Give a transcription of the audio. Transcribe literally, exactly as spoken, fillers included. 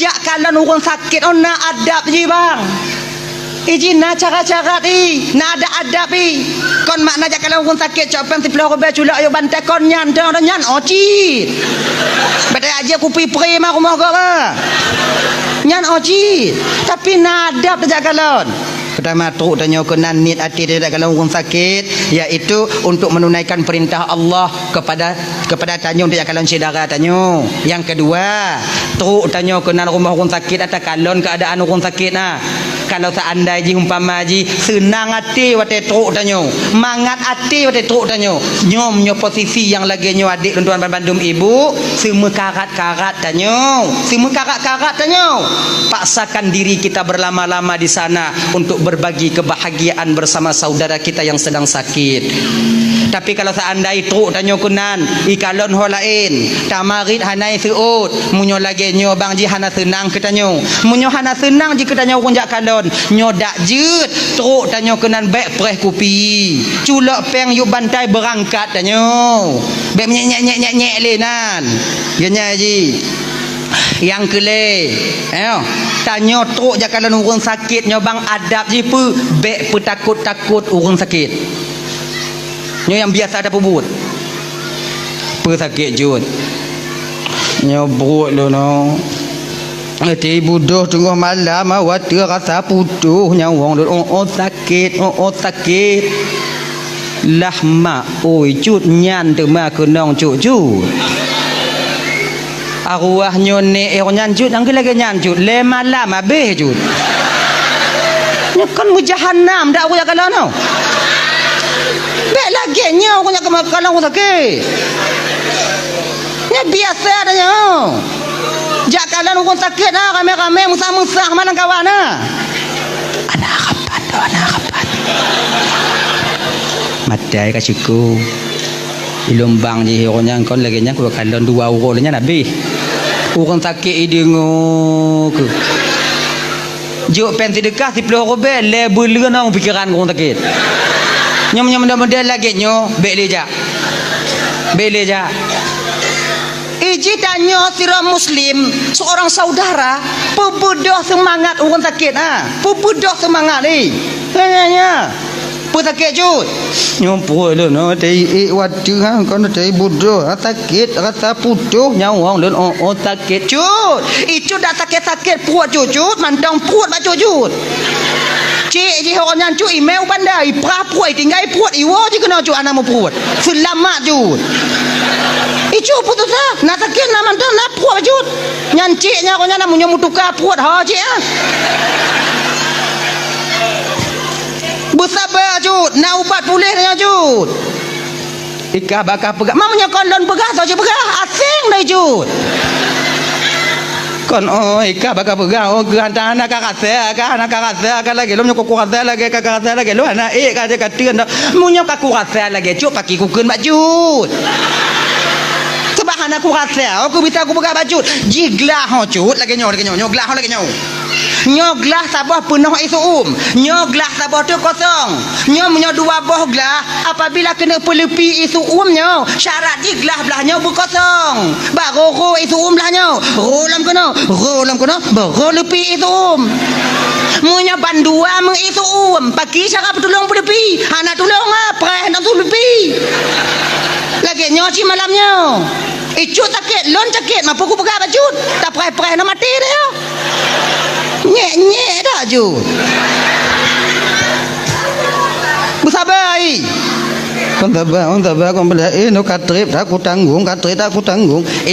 Jak kalon ureuëng sakét, oh, na adab jih, bang. Iji na cara-cara jih, na adab-adab jih. Kon makna jak kalon ureuëng sakét, cok péng siplôh ribèe, culok ayue bantai, kon nyan dong, nyan oh cit. Bèk tajak kupi pri ma rumoh gob, bah. Nyan oh cit. Tapi na adab tajak kalon. Peutama, trok tanyoe keunan niet até tajak kalon ureuëng sakét, yaitu untuk menunaikan perintah Allah kepada, kepada tanyoe tajak kalon syedara tanyoe. Nyang keudua, trok tanyoe keunan rumoh ureuëng sakét, ata kalon keuadaan ureuëng sakét na. Kalau seandai jih umpama jih seunang até watèe trok tanyoe, mangat até watèe trok tanyoe, nyoe meunyoe posisi nyang lagèe nyoe, adék lôn tuan banmandum ibu, seumeukarat-karat tanyoe, seumeukarat-karat tanyoe. Paksakan diri kita berlama-lama di sana untuk berbagi kebahagiaan bersama saudara kita yang sedang sakit. Tapi kalau seandai trok tanyoe keunan, ikalon ho laén, tamarit hana iseuôt, meunyoe lagèe nyoe bang jih hana seunang keu tanyoe. Meunyoe hana seunang jih keu tanyoe ureuëng jak kalon, nyoe dak jeuet, trok tanyoe keunan bèk preh kupi. Culok péng yub bantai beurangkat tanyoe. Bèk menyek-nyek-nyek-nyek lé nan. Geunyai jih. Nyang keulhèe, eh, tanyoe trok jak kalon ureuëng sakét nyoe bang adab jih peue, bèk peutakot-takot ureuëng sakét. Nyoe nyang biasa tapeubuet. Peue sakét jeuet? Nyoe pruet lôn, oh. Ati budôh teungoh malam, ah, watèe rasa putôh nyawöng lôn, oh, oh, sakét, oh, oh, sakét. Lah mak, oi, cut nyan teuma keunong cut-cut. Arwah nyoe nèk eh nyan cut, nyang lagèe nyan cut, lhèe malam abéh cut. Nyoe kan meujahanam dak ureuëng jak kalon nyoe. Bèk lagèe nyoe ureuëng jak kalon ureuëng sakét. Nyoe biasa dah nyoe. Jak kalon ureuëng sakét na, ramé-ramé, meusah-meusah, malang kawan na. Anak rapat, anak rapat. Matai ka syukur. Ilôn bang jih ureuëng nyan kon lagèe nyan, kukalon dua uroe lé nyan abéh. Ureuëng sakét ideungoe keuh. Jok péng seudeukah siplôh ribèe, lé beuleuen lam pikeran ureuëng sakét. Nyoe, nyoe, model-model lagèe nyoe, bèk lé jak. Bèk lé jak. Iji tanyoe sidroe muslim, seorang saudara, peubeudoh seumangat ureuëng sakét, ha. Peubeudoh seumangat, eh. Nya, nya, nya. Peue sakét cut? Nyoe pruet lôn, oh, teuiék watèe, ha, kon teuiék budôh, ha, sakét, rasa putôh nyawöng lôn, oh, oh, sakét cut. Icut dak sakét-sakét pruet cut, cut, mantong pruet bak cut, cut. Cit jih ureuëng nyan cut, imè u banda, iprah pruet, itinggai pruet, iwoe jih keunoe cut, hana meupruet. Seulamat cut. Icut putus asa, na sakét, na mantong, na pruet cut. Nyan cit nyan, ureuëng nyan na meunyoe meutuka pruet, ho cit, ah. Beusaba cut, na ubat puléh nyoe cut. Ikah bakah peugah, ma meunyoe kon lôn peugah, soe jipeugah, aséng dai cut. Kon, oh, ikah bakah peugah, oh, keu hana, hana ka rasa, ka hana ka rasa, ka lagèe lôn nyoe, ku rasa lagèe, ka, ka rasa lagèe lôn, hana ék, ka, ka teun dah. Meunyoe ka ku rasa lagèe cut, pakri kukheun bak cut. Sabab hana ku rasa, oh, ku bisa kupeugah bak cut. Jih glah, oh, cut, lagèe nyoe, lagèe nyoe, nyoe glah, oh, lagèe nyoe. Nyoe glah saboh peunoh ie seu-uem, nyoe glah saboh teuk kosong. Nyoe meunyoe dua boh glah, apabila keuneuk peuleupi ie seu-uem nyoe, syarat jih glah blah nyoe beukosong. Barô rô ie seu-uem blah nyoe, rô lam keunoe, rô lam keunoe, barô leupi ie seu-uem. Meunyoe bandua meu ie seu-uem, pakri cara peutulông peuleupi, hana tulông, ah, preh nang tuleupi. Lagèe nyoe cit malam nyoe. Icut sakét, lôn sakét, ma peue kupeugah bak cut. Tapreh-preh na maté dah nyoe. Nyek-nyek dah cut. Beusaba ai. Kon saba, kon saba, kon beulah, eh, nyoe ka trép, dak kutanggong, ka trép, dak kutanggong. Eh,